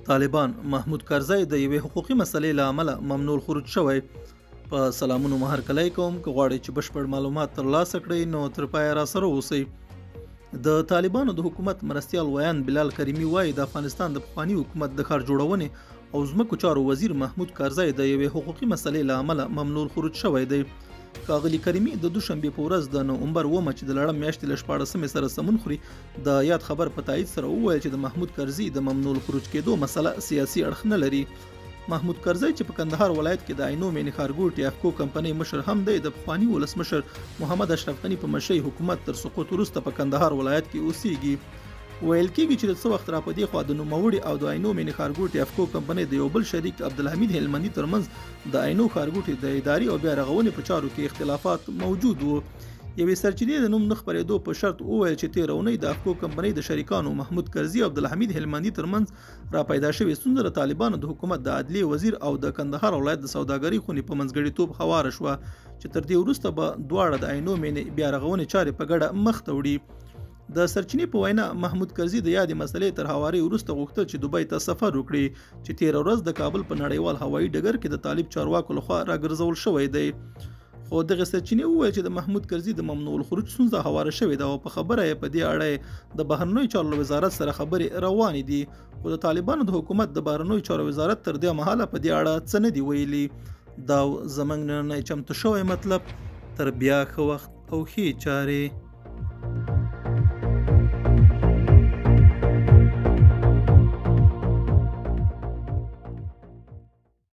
طالبان محمود کرزی د یوې حقوقي مسلې له امله ممنوع الخروج شوی. په سلامونو مو هرکلی کوم. که غواړئ چې بشپړ معلومات ترلاسه کړئ نو تر پایه راسره اوسئ. د طالبانو د حکومت مرستیال ویاند بلال کریمي وایي، د افغانستان د پخواني حکومت د ښار جوړونې او ځمکو چارو وزیر محمود کرزی د یوې حقوقي مسلې له امله ممنوع الخروج شوی دی. ښاغلي کریمي د دوشنبې په ورځ د نومبر اوومه چې د لړم میاشتې له 16مې سره سمون خوري د یاد خبر په تایید سره وویل چې د محمود کرزي د ممنوع الخروج کېدو مسله سیاسي اړخ نه لري. محمود کرزی چې په کندهار ولایت کې د عینو مېنې ښارګوټي افکو کمپنۍ مشر هم دی، د پخواني ولسمشر محمد اشرف غني په مشرۍ حکومت تر سقوط وروسته په کندهار ولایت کې اوسیږي. ویل کېږي چې د څه وخت را په دې خوا د نوموړي او د عینو مېنې ښارګوټي افکو کمپنۍ د یو بل شریک عبدالحمید هلمندي ترمنځ د عینو ښارګوټي د اداري او بیا رغونې په چارو کې اختلافات موجود وو. یوې سرچینې د نوم نه خپرېدو په شرط وویل چې تېره اونۍ د افکو کمپنۍ د شریکانو محمود کرزي او عبدالحمید هلمندي ترمنځ را پیدا شوې ستونزه د طالبانو د حکومت د عدلیې وزیر او د کندهار ولایت د سوداګرۍ خونې په منځګړیتوب هواره شوه چې تر دې وروسته به دواړه د عینو مېنې بیا رغونې چارې په ګډه مخته وړي. د سرچینې په وینا، محمود کرزي د یادې مسلې تر هوارۍ وروسته غوښتل چې دوبۍ ته سفر وکړي چې تېره ورځ د کابل په نړیوال هوایي ډګر کې د طالب چارواکو لخوا راګرځول شوی دی. خو دغې سرچینې وویل چې د محمود کرزي د ممنوع الخروج ستونزه هواره شوې ده او په خبره یې په دې اړه د بهرنیو چارو له وزارت سره خبرې روانې دي، خو د طالبانو د حکومت د بهرنیو چارو وزارت تر دې مهاله په دې اړه څه نه دي ویلي. دا زموږ نننی چمتو شوی مطلب. تر بیا ښه وخت او ښې چارې.